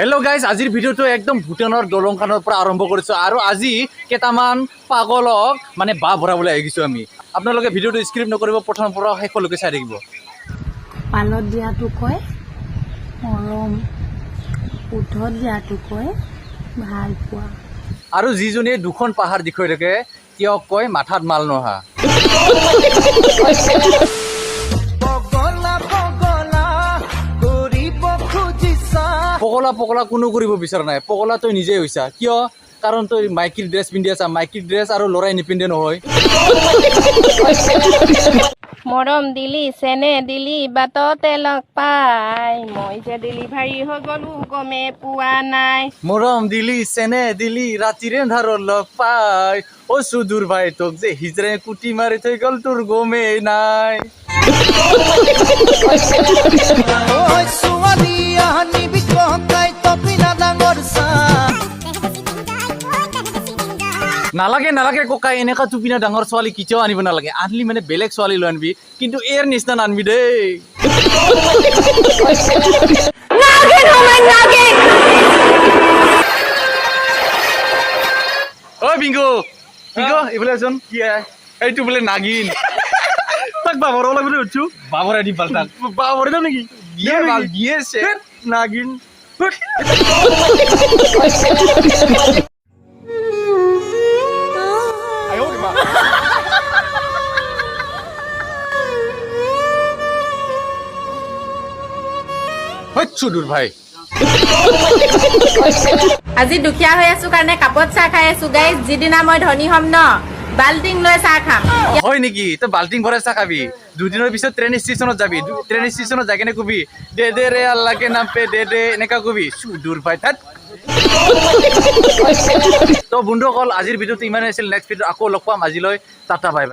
Hello' guys, আজিৰ ভিডিঅ'টো একদম ভূটানৰ দলংখনৰ পৰা আৰম্ভ কৰিছোঁ আৰু আজি কেইটামান পাগলক মানে বাহ ভৰাবলৈ আহিছোঁ আমি। আপোনালোকে ভিডিঅ'টো স্কিপ নকৰিব, প্ৰথমৰ পৰা শেষলৈকে চাই থাকিব। পালত দিয়াটো কয় মৰম, ওঁঠত দিয়াটো কয় ভাল পোৱা। আৰু যিজনীয়ে দুখন পাহাৰ দেখুৱাই থাকে, তেওঁক কয় মাথাত মাল নহা। পগলা পগলা কৰিব খুজিছা। পগলা পগলা কোনো কৰিব বিচৰা নাই। পগলা তই নিজে হৈছা। কিয়? কাৰণ তই মাইকীৰ ড্ৰেছ পিন্ধি আছা। মাইকীৰ ড্ৰেছ আৰু ল'ৰাই নিপিন্ধে নহয়। মৰম দিলি, চেনে দিলি, বাটতে লগ পাই, মই যে ডেলিভাৰী হৈ গলো গমে পোৱা নাই। মৰম দিলি, চেনে দিলি, ৰাতিৰে ধাৰত লগ পাই, অ সুদূৰ ভাই, তোক যে হিজৰে কুটি মাৰি থৈ গ'ল, তোৰ গমেই নাই। ঐ ছোৱালী, আনিবি ককাই তপিনা ডাঙৰ চাহ। নালাগে, নালাগে ককাই, এনেকা টুপিনা ডাঙৰ ছোৱালী কেতিয়াও আনিব নালাগে। আনলি মানে বেলেগ ছোৱালী লৈ আনবি, কিন্তু এৰ নিচিনা নানবি দেই। নাগিন হো মই, নাগিন। ঐ বিংগু, বিংগু, এইফালে আছোন। কি এইটো বোলে নাগিন? তাক বাবৰ ওলাই বুলি সুধছো। বাবৰাই দি পাল তাক। বাবৰে যাম নেকি? দিয়ে ভাল দিয়ে আছে। নাগিন। হয় সুদূৰ ভাই। আজি দুখীয়া হৈ আছো কাৰণে কাপত চাহ খাই আছো গাইজ। যিদিনা মই ধনী হ'ম ন, বাল্টিং লৈ চাহ খাম। হয় নেকি? তই বাল্টিং ভৰাই চাহ খাবি। দুদিনৰ পিছত ট্ৰেইন ষ্টেচনত যাবি। ট্ৰেইন ষ্টেচনত যাই কেনে কবি, "দে দে ৰে, আল্লাহ কে নাম পে দে দে", এনেকা কবি। সুদূৰ ভাই, থাত। তো বন্ধুসকল, আজিৰ ভিডিঅ'টো ইমানেই আছিল। নেক্সট ভিডিঅ' আকৌ লগ পাম। আজিলৈ টাটা, বাই বাই।